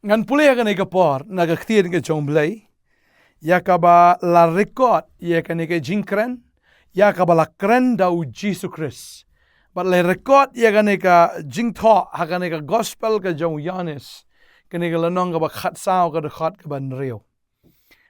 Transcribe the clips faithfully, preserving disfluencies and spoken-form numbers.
Ngan pule ha kane ka por na ka ktien ka jong Blei, ïa kaba la record ïa kane ka jingkren, ïa kaba la kren da u Jisu Khrist. Bad la record ïa kane ka jingthoh ha kane ka gospel ka jong u Ïoannis, kane ka lynnong kaba khatsaw, ka dkhot kaba hynriew.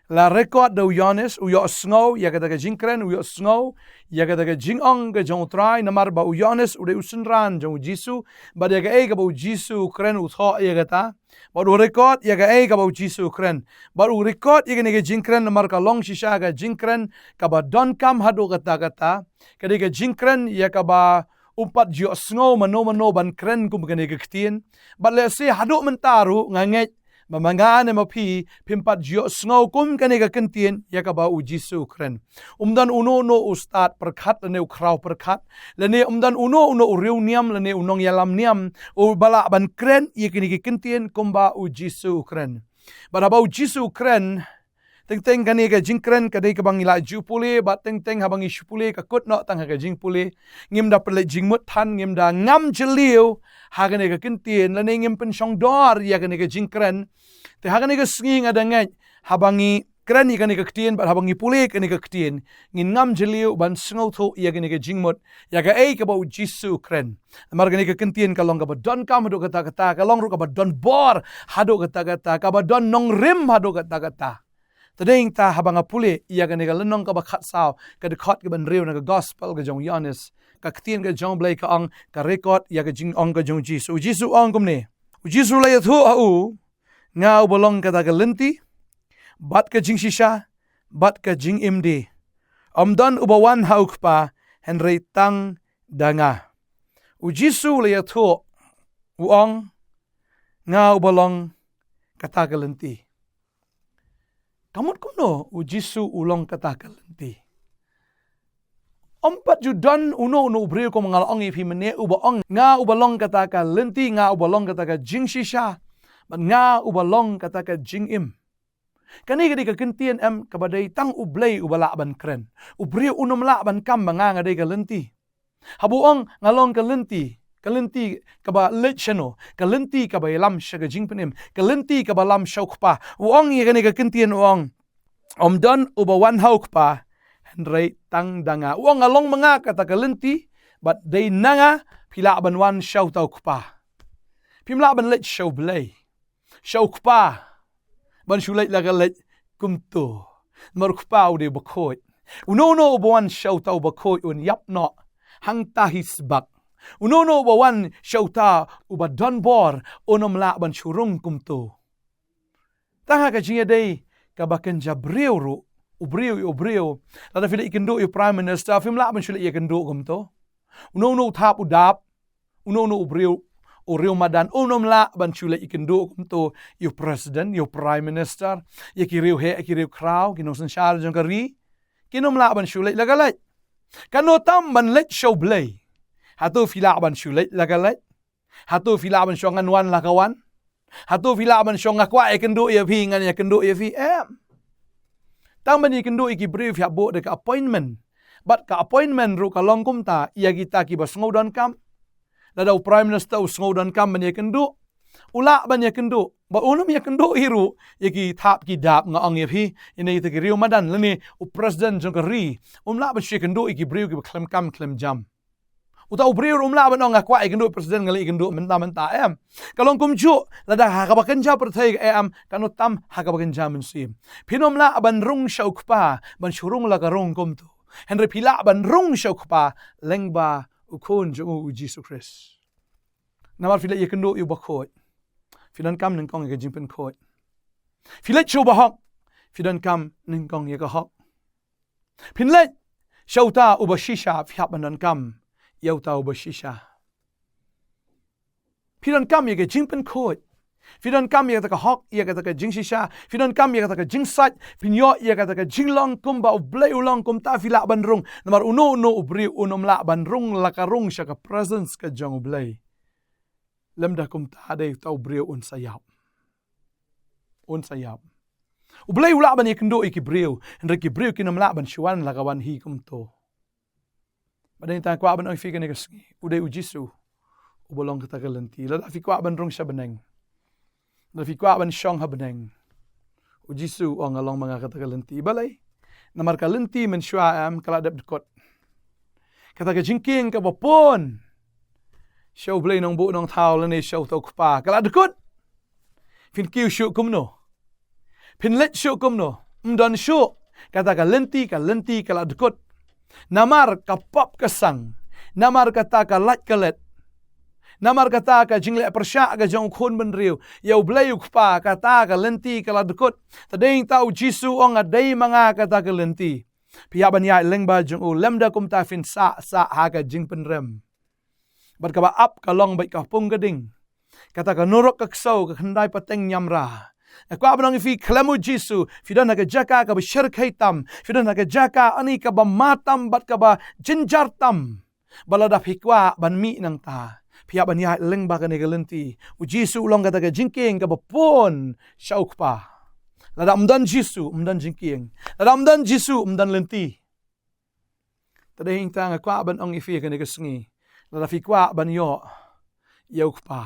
La record da u Ïoannis, u ïohsngew ïa kata ka jingkren, u ïohsngew ïa kata ka jingong ka jong u Trai, namar ba u Ïoannis u dei u synran jong u Jisu, bad ïa kaei kaba u Jisu u kren u thoh ïa kata. Bad u record ïa kaei kaba u Jisu u kren. Bad u record ïa kane ka jingkren namar ka long shisha ka jingkren kaba donkam haduh katta katta. Ka dei ka jingkren ïa kaba um pat ju ïohsngew mano mano ban kren kum kane ka ktien. Bad lehse haduh mynta ruh nga ngeit ba ma nga ne ma phi, phim pat ju ïohsngew kum kane ka ktien ïa kaba u Jisu u kren. Um don uno uno u stad pyrkhat lane u khraw pyrkhat, lane um don uno uno u riewniam lane u nongïalam niam uba lah ban kren ïa kane ka ktien kumba u Jisu u kren. Bad haba u Jisu u kren, teng teng kane ka jingkren ka dei kaba ngi la ju pule, bad teng teng haba ngi shu pule ka kut noh tang ha ka jingpule. Ngim da pynleit jingmut than, ngim da ngam jylliew ha kane ka ktien, lane ngim pynshong dor ïa kane ka jingkren. Te ha kane ka sngi nga da ngeit, haba ngi kren ïa kane ka ktien, bad haba ngi pule kane ka ktien, ngin ngam jylliew ban sngewthuh ïa kane ka jingmut, ïa kaei kaba u Jisu u kren. Namar kane ka ktien ka long kaba donkam haduh katta katta, ka long ruh kaba donbor haduh katta katta, kaba don nongrim haduh katta katta. Te dei nangta haba nga pule ïa kane ka lynnong kaba khatsaw, ka dkhot kaba hynriew na ka gospel ka jong u Ïoannis, ka ktien ka jong u Blei ka ong, ka record ïa ka jingong ka jong u Jisu. U Jisu u ong kumne. U Jisu u la ïathuh ha u, nga uba long kata ka lynti, bad ka jingshisha, bad ka jingim die. Um don uba wan ha u Kpa, hynrei tang da nga. U Jisu u la ïathuh, u ong, nga uba long kata ka lynti. Ka mut kumno u Jisu u long kata ka lynti? Um pat ju don uno uno u briew kum nga la ong ïa phi mynne uba ong, nga uba long kata ka lynti, nga uba long kata ka jingshisha, bad nga uba long kata ka jingim. Kane ka dei ka ktien em kaba dei tang u Blei uba lah ban kren. U briew un ym lah ban kam ba nga nga dei ka lynti. Haba u ong nga long ka lynti, ka lynti kaba leit shano, ka lynti kaba ïalam sha ka jingpynim, ka lynti kaba lam sha u Kpa. U ong ïa kane ka ktien u ong, um don uba wan ha u Kpa, hynrei tang da nga. U ong nga long ma nga kata ka lynti, bad dei na nga phi lah ban wan sha uta u Kpa. Phim lah ban leit sha u Blei, sha u Kpa, ban shu leit la ka leit kumto. Namar u Kpa u dei uba khuid. Uno uno uba wan sha uta uba khuid un ïap noh hangta hi sbak. Uno uno uba wan sha uta uba donbor un ym lah ban shu rung kumto. Tang ha ka jingïadei kaba kynja briew ruh, u briew ïa u briew. Lada phi leit ïakynduh ïa u Prime Minister, phim lah ban shu leit ïakynduh kumto. Uno uno u thap u dap, uno uno u briew, u riew madan, un ym lah ban shu leit ïakynduh kumto ïa u President, ïa u Prime Minister, ïa ki riew heh, ïa ki riew khraw, ki nongsynshar jong ka ri. Kin ym lah ban shu leit la ka leit. Kano tam ban leit sha u Blei? Hato phi lah ban shu leit la ka leit? Hato phi lah ban shu ong ngan wan la ka wan? Hato phi lah ban shu ong nga kwah ïakynduh ïa phi, ngan ïakynduh ïa phi? Em. Tang ban ïakynduh ïa ki briew phi hap buh da ka appointment. Bad ka appointment ruh ka long kumta ïa kita kiba sngewdonkam. Lada u Prime Minister u sngewdonkam ban ïakynduh, u lah ban ïakynduh. Bad un ym ïakynduh hi ruh ïa ki thap ki dap, nga ong ïa phi, ïa kita ki riew madan lane u President jong ka ri. Um lah ban shu ïakynduh ïa ki briew kiba khlem kam khlem jam. Uta u briew ruh um lah ban ong nga kwah ïakynduh President, nga leit ïakynduh mynta mynta, em. Ka long kumjuh lada ha kaba kynja pyrthei ka em, kano tam ha kaba kynja mynsiem. Phin ym lah ban rung sha u Kpa ban shu rung la ka rung kumto. Hynrei phi lah ban rung sha u Kpa lyngba u Khun jong u, u Jisu Khrist. Namar phi leit ïakynduh ïa uba khuid, phi donkam nyngkong ïa ka jingpynkhuid. Phi leit sha uba hok, phi donkam nyngkong ïa ka hok. Phin leit sha uta uba shisha, phi hap ban donkam ïa uta uba shisha. Phi donkam ïa ka jingpynkhuid. Phi donkam ïa kata ka hok, ïa kata ka jingshisha. Phi donkam ïa kata ka jingsait. Phin ïoh ïa kata ka jinglong kumba u Blei u long, kumta phi lah ban rung. Namar uno uno u briew un ym lah ban rung la ka rung sha ka presence ka jong u Blei lymda kumta dei uta u briew un sa ïap. Un sa ïap. U Blei u lah ban ïakynduh ïa ki briew, hynrei ki briew kin ym lah ban shu wan la ka wan hi kumto. Bad dei tang kwah ban ong ïa phi kane ka sngi, u dei u Jisu uba long kata ka lynti. Lada phi kwah ban rung sha bneng, Lada phi kwah ban shong ha bneng, u Jisu u ong, nga long ma nga kata ka lynti. Balei? Namar ka lynti mynshuwa em ka la dep dkut. Kata ka jingkieng kaba bun sha U Blei Nongbuh Nongthaw lane sha uta U Kpa ka la dkut. Phin kiew shuh kumno? Phin leit shuh kumno? Ym don shuh. Kata ka lynti, ka lynti ka la dkut. Namar ka pop ka sang, namar kata ka lait ka let, namar kata ka jingleh pyrshah ka jong u khun bynriew ïa U Blei U Kpa, kata ka lynti ka la dkut. Te dei nangta u Jisu u ong, nga dei ma nga kata ka lynti. Phi hap ban ïaid lyngba jong u, lymda kumta phin sah sah ha ka jingpynrem. Bad kaba ap ka long bad ka pung ka ding. Kata ka nurok ka ksew, ka khyndai pateng ñiamra. Nga kwah ban ong ïa phi, khlem u Jisu phi don ha ka jaka kaba shyrkhei tam, phi don ha ka jaka ani kaba ma tam bad kaba jynjar tam. Bad lada phi kwah ban mih nangta, phi hap ban ïaid lyngba kane ka lynti. U Jisu u long kata ka jingkieng kaba bun sha U Kpa. Lada ym don Jisu, ym don jingkieng. Lada ym don Jisu, ym don lynti. Te dei nangta nga kwah ban ong ïa phi kane ka sngi, lada phi kwah ban ïoh ïa U Kpa,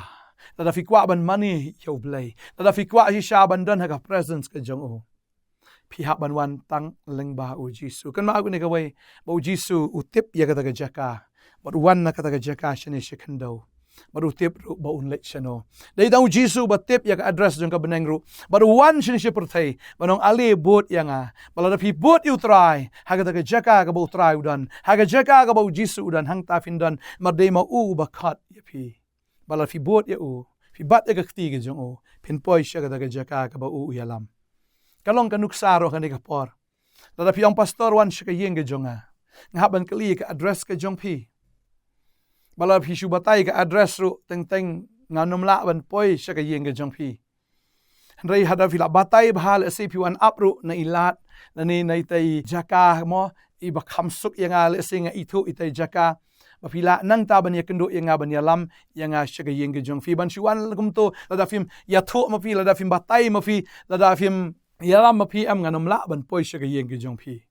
lada phi kwah ban mane ïa U Blei, lada phi kwah shisha ban don ha ka presence ka jong u, phi hap ban wan tang lyngba u Jisu. Kynmaw kane kawei, ba u Jisu u tip ïa kata ka jaka, bad u wan na kata ka jaka shane sha khyndew. Bad u tip ruh ba un leit shano. Dei tang u Jisu ba tip ïa ka address jong ka bneng ruh. Bad u wan shane sha pyrthei ban ong, ale bud ïa nga. Bad lada phi bud ïa U Trai ha kata ka jaka kaba U Trai u don, ha ka jaka kaba u Jisu u don, hangta phin don. Namar dei ma u uba khot ïa phi. Bad lada phi bud ïa u, phi bat ïa ka kti ka jong u, phin poi sha kata ka jaka kaba u u ïalam. Ka long ka nuksa ruh kane ka por. Lada phi ong, pastor, wan sha ka ïing ka jong nga, nga hap ban kylli ïa ka address ka jong phi. Bad lada phi shu batai ïa ka address ruh, teng teng ngan ym lah ban poi sha ka ïing ka jong phi. Hynrei lada phi la batai bha, lehse phi wan ap ruh na i lad, lane na itai i jaka mo, iba kham suk ïa nga, lehse nga ithuh itai i jaka. Ba phi lah nangta ban ïakynduh ïa nga, ban ïalam ïa nga sha ka ïing ka jong phi. Ban shu wan kumto, lada phim ïathuh ma phi, lada phim batai ma phi, lada phim ïalam ma phi, em, ngan ym lah ban poi sha ka ïing ka jong phi.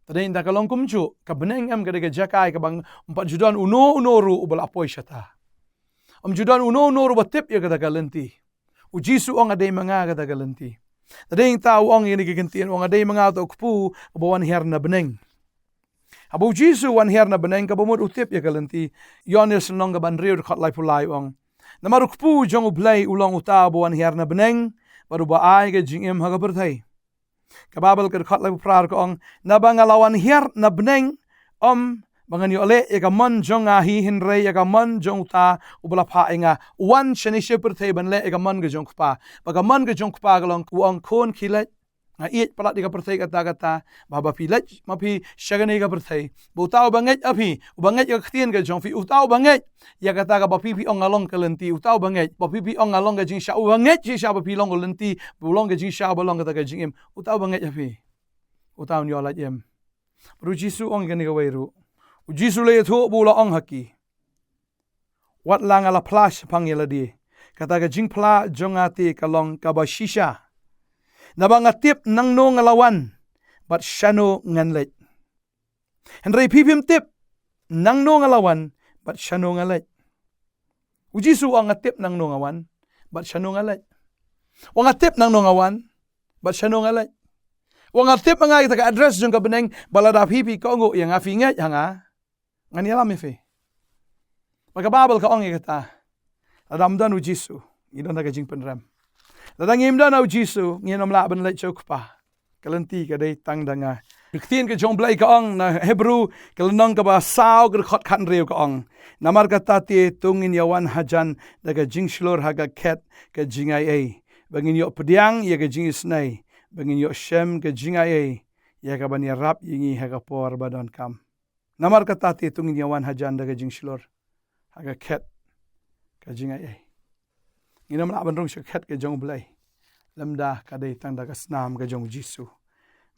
Te dei nangta ka long kumjuh, ka bneng em ka dei ka jaka kaba ym pat ju don uno uno ruh uba lah poi shata. Ym ju don uno uno ruh ba tip ïa kata ka lynti. U Jisu u ong, nga dei ma nga kata ka lynti. Te dei nangta u ong ïa kane ka kyntien, u ong, nga dei ma nga uta u kpu uba wan hiar na bneng. Haba u Jisu u wan hiar na bneng, kaba mut u tip ïa ka lynti. Ïoannis lynnong kaba hynriew dkhot laiphew lai u ong, namar u kpu jong U Blei u long uta uba wan hiar na bneng, bad uba ai ka jingim ha ka pyrthei. Ka Baibl ka dkhot laiphew phra ka ong, naba nga la wan hiar na bneng, ym ba ngan ïoh leh ïa ka mon jong nga hi, hynrei ïa ka mon jong uta uba la phah ïa nga. U wan shane sha pyrthei ban leh ïa ka mon ka jong U Kpa. Bad ka mon ka jong U Kpa ka long, u ong, khun, khie leit. Nga ïeit palat ïa ka pyrthei kata kata. Ba, ba phi leit ma phi sha kane ka pyrthei, ba uta uba ngeit ïa phi, uba ngeit ïa ka ktien ka jong phi, uta uba ngeit ïa kata kaba phi phi ong nga long ka lynti, uta uba ngeit ba phi phi ong nga long ka jingshisha, uba ngeit shisha ba phi long ka lynti, ba u long ka jingshisha, ba long kata ka jingim, uta uba ngeit ïa phi, uta un ïoh lait im. Bad u Jisu u ong ïa kane kawei ruh. U Jisu u la ïathuh bad u la ong ha ki, wat la nga la phla shaphang ïa lade, kata ka jingphla jong nga te ka long kaba shisha. Naba nga tip nangno nga la wan bad shano ngan leit. Hynrei phi phim tip nangno nga la wan bad shano nga leit. U Jisu u ong, nga tip nangno nga wan bad shano nga leit. U ong, nga tip nangno nga wan bad shano nga leit. U ong, nga tip ma nga ïa kata ka address jong ka bneng, ba lada phi phi kohnguh ïa nga, phi ngeit ha nga, ngan ïalam ïa phi. Bad ka Baibl ka ong ïa kata, lada ym don u Jisu, ngi don ha ka jingpynrem. Lada ngim don ha u Jisu, ngin ym lah ban leit sha u Kpa. Ka lynti ka dei tang da nga. Ka ktien ka jong U Blei ka ong na Hebru, ka lynnong kaba saw, ka dkhot khathynriew ka ong, namar kata te to ngin ïa wan hajan da ka jingshlur ha ka khet ka jingaiei, ba ngin ïoh pdiang ïa ka jingisynei, ba ngin ïoh shem ka jingaiei ïa kaban ïarap ïa ngi ha ka por ba donkam. Namar kata te to ngin ïa wan hajan da ka jingshlur ha ka khet ka jingaiei. Ngin ym lah ban rung sha ka khet ka jong U Blei lymda ka dei tang da ka snam ka jong u Jisu.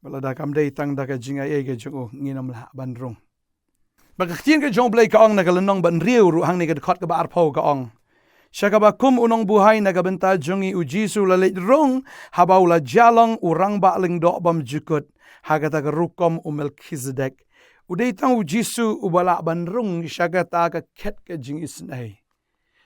Bad lada kam dei tang da ka jingaiei ka jong u, ngin ym lah ban rung. Bad ka ktien ka jong U Blei ka ong na ka lynnong ba hynriew ruh, hangne ka dkhot kaba arphew ka ong, sha kaba kum u nongbuhai na ka bynta jong ngi u Jisu u la leit rung, haba u la jia long u rangbah lyngdoh bymjukut ha kata ka rukom u Melkhizedek. U dei tang u Jisu uba lah ban rung sha kata ka khet ka jingisynei.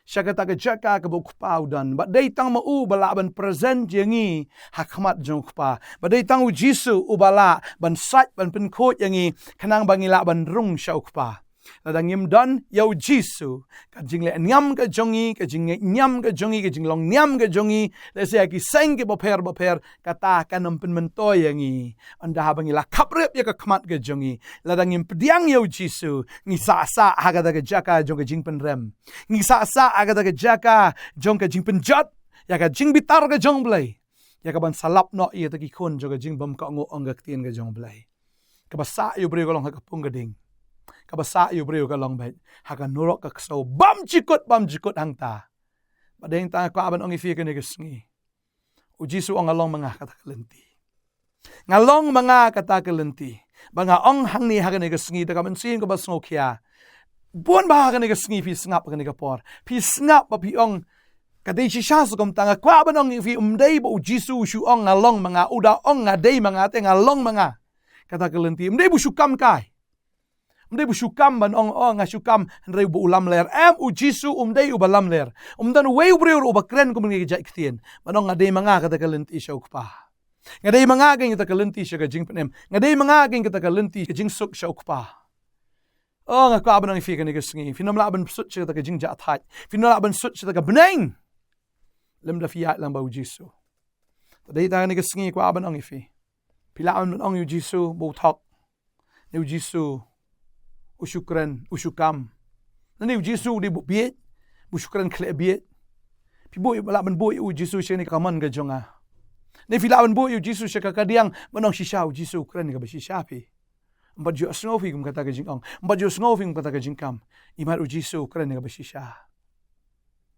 sha kata ka jaka kaba u Kpa u don. Bad dei tang ma u ba lah ban present ïa ngi ha khmat jong u Kpa. Bad dei tang u Jisu uba lah ban sait ban pynkhuid ïa ngi khnang ba ngi lah ban rung sha u Kpa. Lada ngim don ïa u Jisu, ka jingleh niam ka jong ngi, ka jingngeit niam ka jong ngi, ka jinglong niam ka jong ngi, lehse ha ki seng kiba pher ba pher, kata kan ym pynmyntoi ïa ngi. Ynda haba ngi la khapriap ïa ka khmat ka jong ngi, lada ngim pdiang ïa u Jisu, ngi sah sah ha kata ka jaka jong ka jingpynrem. Ngi sah sah ha kata ka jaka jong ka jingpynjot ïa ka jingbitar ka jong u Blei, ïa kaban sa lap noh ïa kita ki khun jong ka jingbymkohnguh, ong ka ktien ka jong u Blei. Kaba sah ïa u briew ka long ha ka pung ka ding. Kaba sah ïa u briew ka long beit ha ka nurok ka ksew bymjukut bymjukut hangta. Bad dei tang nga kwah ban ong ïa phi kane ka sngi, u Jisu u ong, nga long ma nga kata ka lynti. Nga long ma nga kata ka lynti. Ba nga ong hangne ha kane ka sngi da ka mynsiem kaba sngewkhia. Bun ba ha kane ka sngi phi sngap ha kane ka por, phi sngap ba phi ong, ka dei shisha sa kumta. Nga kwah ban ong ïa phi, ym dei ba u Jisu u shu ong nga long ma nga, u da ong nga dei ma nga te, nga long ma nga kata ka lynti. Ym dei ba u shu kam kai. Ym dei ba u shu kam ban ong, oh, nga shu kam, hynrei ba u lamler. Em, u Jisu um dei uba lamler. Um don uwei u briew ruh uba kren kum kane ka jait ktien ban ong nga dei ma nga kata ka lynti sha u Kpa. Nga dei ma nga kata ka lynti sha ka jingpynim. Nga dei ma nga kata ka lynti ka jingsuk sha u Kpa. Oh, nga kwah ban ong ïa phi kane ka sngi, phin ym lah ban psiah sha kata ka jingjahthait. Phin ym lah ban psiah sha kata ka bneng lymda phi ïaid lang bad u Jisu. Te dei tang kane ka sngi kwah ban ong ïa phi, phi lah ban ong ïa u Jisu ba u thok, ne u Jisu u shu kren, u shu kam, ne u Jisu u dei ba bieit, ba u shu kren khleh bieit. Phi buh, lah ban buh ïa u Jisu sha kane ka kamon ka jong nga. Ne phi lah ban buh ïa u Jisu sha ka kadiang ban ong shisha, u Jisu u kren ïa kaba shisha phi. Ym pat ju sngew phi kum kata ka jingong, ym pat ju sngew phi kum kata ka jingkam. Imat u Jisu u kren ïa kaba shisha.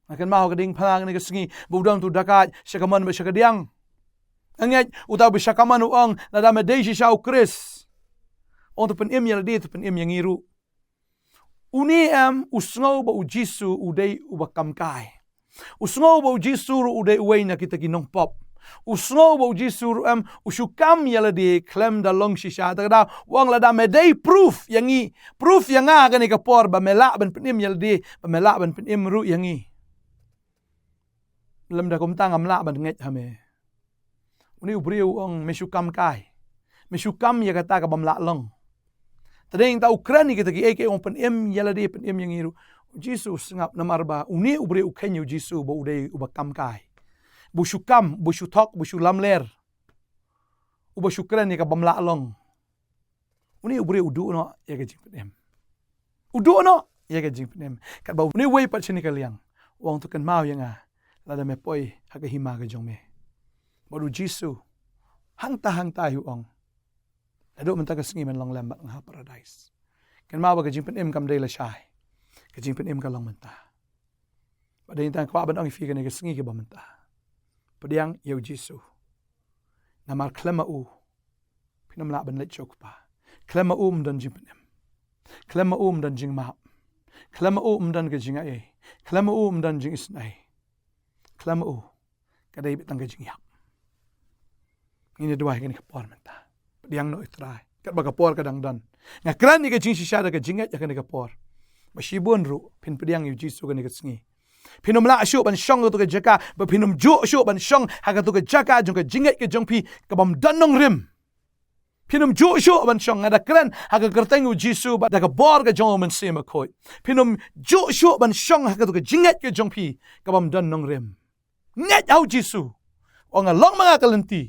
Nga kynmaw ka ding phna kane ka sngi ba u don utu u dakaid sha kamon bad sha kadiang. Nga ngeit uta uba sha kamon u ong, lada me dei shisha u Khrist, ong to pynim ïa lade, to pynim ïa ngi ruh. Une em u sngew ba u Jisu u dei uba kam kai. U sngew ba u Jisu ruh u dei uwei na kita ki nongpop. U sngew ba u Jisu ruh em u shu kam ïa lade khlem da long shisha. Te ka daw u ong, lada me dei, proof ïa ngi, proof ïa nga ha kane ka por ba me lah ban pynim ïa lade, ba me lah ban pynim ruh ïa ngi. Lymda kumta ngam lah ban ngeit ha me. Une u briew u ong, me shu kam kai. Me shu kam ïa kata ka bym lah long. Te dei tang u kren ïa kita kiei kiei, u ong pynim ïa lade, pynim ïa ngi ruh. U Jisu u sngap namar ba une u briew u kheiñ ïa u Jisu ba u dei uba kam kai, ba u shu kam, ba u shu thok, ba u shu lamler, uba shu kren ïa ka bym lah long. Une u briew u duh noh ïa ka jingpynim. U duh noh ïa ka jingpynim. Katba une uwei pat shane ka liang u ong, to kynmaw ïa nga lada me poi ha ka hima ka jong me. Bad u Jisu hangta hangta hi u ong, naduh mynta ka sngi men long lem bad nga ha Paradise. Kynmaw ba ka jingpynim kam dei lashai. Ka jingpynim ka long mynta. Bad dei tang kwah ban ong ïa phi kane ka sngi kaba mynta, pdiang ïa u Jisu. Namar khlem ma u phin ym lah ban leit sha u Kpa. Khlem ma u ym don jingpynim. Khlem ma u ym don jingmap. Khlem ma u ym don ka jingai. Khlem ma u ym don jingisynei. Khlem ma u ka dei beit tang ka jingïap. Ngin ïa duwai kane ka por mynta, pdiang noh ïa u Trai katba ka por ka dang don. Nga kren ïa ka jingshisha da ka jingngeit ha kane ka por ba shibun ruh phin pdiang ïa u Jisu kane ka sngi. Phin ym lah shuh ban shong ha katu ka jaka, ba phin ym juh shuh ban shong ha katu ka jaka jong ka jingngeit ka jong phi ka bym don nongrim. Phin ym juh shuh ban shong, nga da kren ha ka kyrteng u Jisu bad da ka bor ka jong u Mynsiem Bakhuid. Phin ym juh shuh ban shong ha katu ka jingngeit ka jong phi ka bym don nongrim. Ngeit ha u Jisu. Ong, nga long ma nga ka lynti.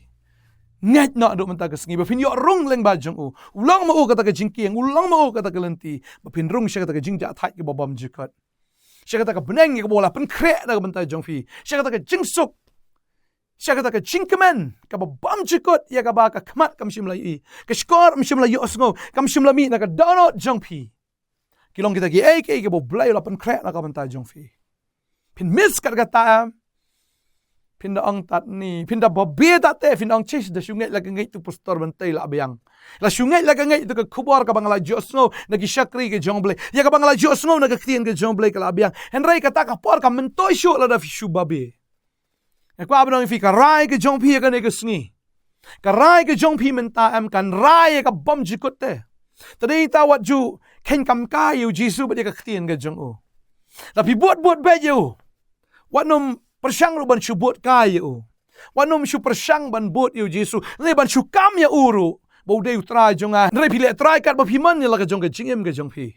Ngeit noh naduh mynta ka sngi ba phin ïoh rung lyngba jong u. U long ma u kata ka jingkieng, u long ma u kata ka lynti, ba phin rung sha kata ka jingjahthait kaba bymjukut, sha kata ka bneng kaba u la pynkhreh na ka bynta jong phi, sha kata ka jingsuk, sha kata ka jingkmen kaba bymjukut ïa kaba ka khmat kam shym la ïohi, ka shkor kam shym la ïohsngew, kam shym la mih na ka dohnud jong phi. Ki long kita kiei kiei kiba u Blei u la pynkhreh na ka bynta jong phi. Phin miss kat kata em. Phin da ong, tat ni, phin da babe tat te, phin da ong, chish, da shu ngeit la ka ngeit tu pastor Bantei la biang. La shu ngeit la ka ngeit tu ka khubor kaba nga la ïohsngew na ki shakri ka jong u Blei, ïa kaba nga la ïohsngew na ka ktien ka jong u Blei ka la biang. Hynrei kata ka por kam myntoi shuh lada phi shu babe. Nga kwah ban ong ïa phi, ka rai ka jong phi ha kane ka sngi, ka rai ka jong phi mynta em, kan rai ïa ka bymjukut te. Te dei ta wat ju kheiñ kam kai ïa u Jisu bad ïa ka ktien ka jong u. Lada phi bud bud beit ïa u, wat nym pyrshang ruh ban shu bud kai ïa u. Wat nym shu pyrshang ban bud ïa u Jisu, ne ban shu kam ïa u ruh ba u dei u Trai jong nga. Hynrei phi leh trai katba phi mon ïa la ka jong ka jingim ka jong phi.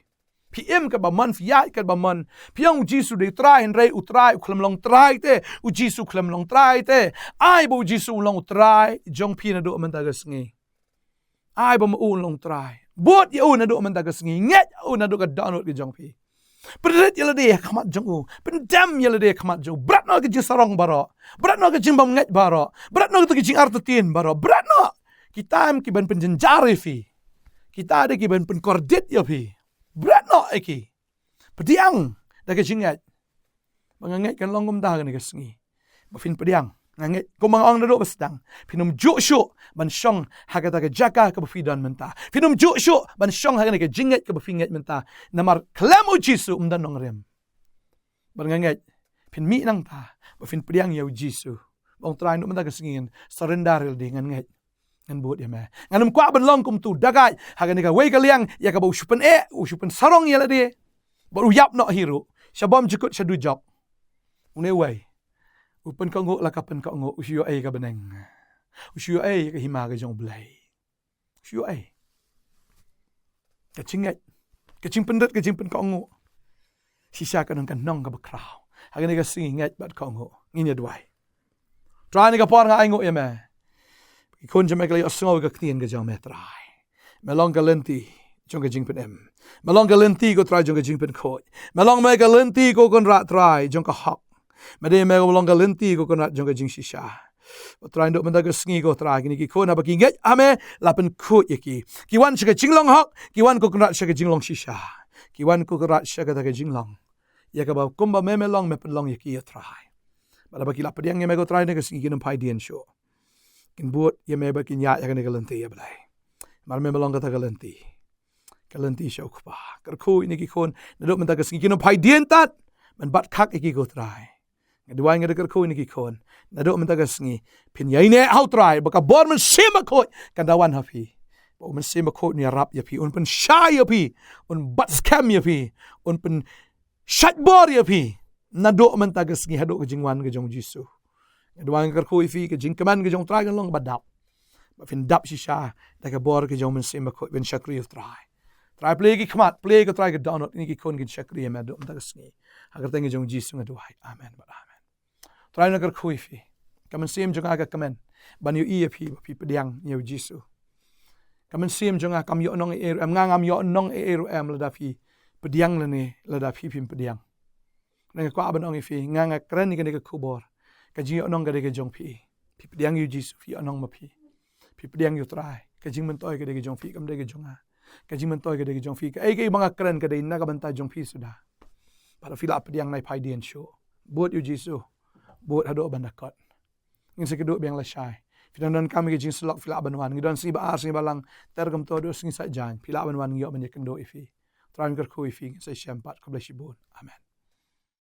Phi im katba mon, phi ïaid katba mon. Phi ong u Jisu u dei u Trai, hynrei u Trai u khlem long Trai te. U Jisu u khlem long Trai te. Ai ba u Jisu u long u Trai jong phi naduh mynta ka sngi. Ai ba ma u long u Trai. Bud ïa u naduh mynta ka sngi. Ngeit ïa u naduh ka dohnud ka jong phi. Pynrit ïa lade ha khmat jong u. Pyndem ïa lade ha khmat jong u. Bret noh ka jingsarong baroh. Bret noh ka jingbymngeit baroh. Bret noh ka jingartatien baroh. Bret noh kita kiban pynjynjar ïa phi. Kita de kiban pynkordit ïa phi. Bret noh ïa ki. Pdiang da ka jingngeit. Ba nga ngeit kan long kumta ha kane ka sngi. Ba phin pdiang. Nga ngeit kumba nga ong naduh ba sdang, phin ym juh shuh ban shong ha kata ka jaka kaba phi don mynta. Phin ym juh shuh ban shong ha kane ka jingngeit kaba phi ngeit mynta. Namar khlem u Jisu ym don nongrim. Bad nga ngeit phin mih nangta ba phin pdiang ïa u Jisu. Ba ong, Trai, naduh mynta ka sngi ngan surrender ïa lade, ngan ngeit, ngan bud ïa me. Ngan ym kwah ban long kum utu u dakaid ha kane kawei ka liang ïa kaba u shu pyneh, u shu pynsarong ïa lade. Bad u ïap noh hi ruh. Sha bymjukut sha dujok. Une uwei u pynkohnguh la ka pynkohnguh, u shu ïoh ei ka bneng. U shu ïoh ei ka hima ka jong U Blei. U shu ïoh ei. Ka jingngeit, ka jingpynrit, ka jingpynkohnguh. Shisha ka don ka nong kaba khraw ha kane ka sngi, ngeit bad kohnguh. Ngin ïa duwai. Trai, ha kane ka por nga ainguh ïa me. Ki khun jong me ki la ïohsngew ïa ka ktien ka jong me, Trai. Me long ka lynti jong ka jingpynim. Me long ka lynti, ko Trai, jong ka jingpynkhuid. Me long me ka lynti, ko Kynrad Trai, jong ka hok. Me dei me, ko long ka lynti, ko Kynrad, jong ka jingshisha. Ko Trai, naduh mynta ka sngi, ko Trai, kine ki khun haba ki ngeit ha me, la pynkhuid ïa ki. Ki wan sha ka jinglong hok, ki wan, ko Kynrad, sha ka jinglong shisha. Ki wan, ko Kynrad, sha kata ka jinglong ïa kaba kumba me, me long, me pynlong ïa ki, ïa Trai. Bad haba ki la pdiang ïa me, ko Trai, ha kane ka sngi, kin ym phai dien shuh. Kin bud ïa me bad kin ïaid ha kane ka lynti, ïa Blei. Namar me, me long kata ka lynti. Ka lynti sha u Kpa. Kyrkhu ïa kine ki khun naduh mynta ka sngi, kin ym phai dien tad ban bat khak ïa ki, ko Trai. Nga duwai, nga da kyrkhu ïa kine ki khun naduh mynta ka sngi, phin ïaineh ha u Trai, ba ka bor Mynsiem Bakhuid kan da wan ha phi. Ba u Mynsiem Bakhuid un ïarap ïa phi, un pynshai ïa phi, un bat skhem ïa phi, un pynshait bor ïa phi naduh mynta ka sngi haduh ka jingwan ka jong u Jisu. Nga duwai, nga kyrkhu ïa phi, ka jingkmen ka jong u Trai kan long kaba dap. Ba phin dap shisha da ka bor ka jong u Mynsiem Bakhuid, ban shakri ïa u Trai. Trai, plie ki khmat, plie, ko Trai, ka dohnud, kine ki khun kin shakri ïa me naduh mynta ka sngi. Ha ka kyrteng ka jong u Jisu nga duwai. Amen bad amen. Trai, nga kyrkhu ïa phi. Ka mynsiem jong nga ka kmen ban ïohi ïa phi ba phi pdiang ïa u Jisu. Ka mynsiem jong nga kam ïoh nong ei ei ruh em, nga ngam ïoh nong ei ei ruh em lada phi pdiang lane lada phi phim pdiang. Nga kwah ban ong ïa phi, nga, nga kren ïa kane ka khubor. Ka jingïohnong ka dei ka jong phi. Phi pdiang ïa u Jisu, phi ïohnong ma phi. Phi pdiang ïa u Trai. Ka jingmyntoi ka dei ka jong phi, kam dei ka jong nga. Ka jingmyntoi ka dei ka jong phi. Kaei kaei ba nga kren ka dei na ka bynta jong phi suda. Bad lada phi la pdiang, nai phai dien shuh. Bud ïa u Jisu. Bud haduh ban da kot. Ngin sa kynduh biang lashai. Phi dang donkam ïa ka jingsyllok, phi lah ban wan. Ngi don sngi ba ar, sngi ba lang, ter kumto haduh sngi Saitjaiñ. Phi lah ban wan, ngi ïoh ban ïakynduh ïa phi. Trai, nga kyrkhu ïa phi, ngin sa ïashem pat. Khublei shibun. Amen.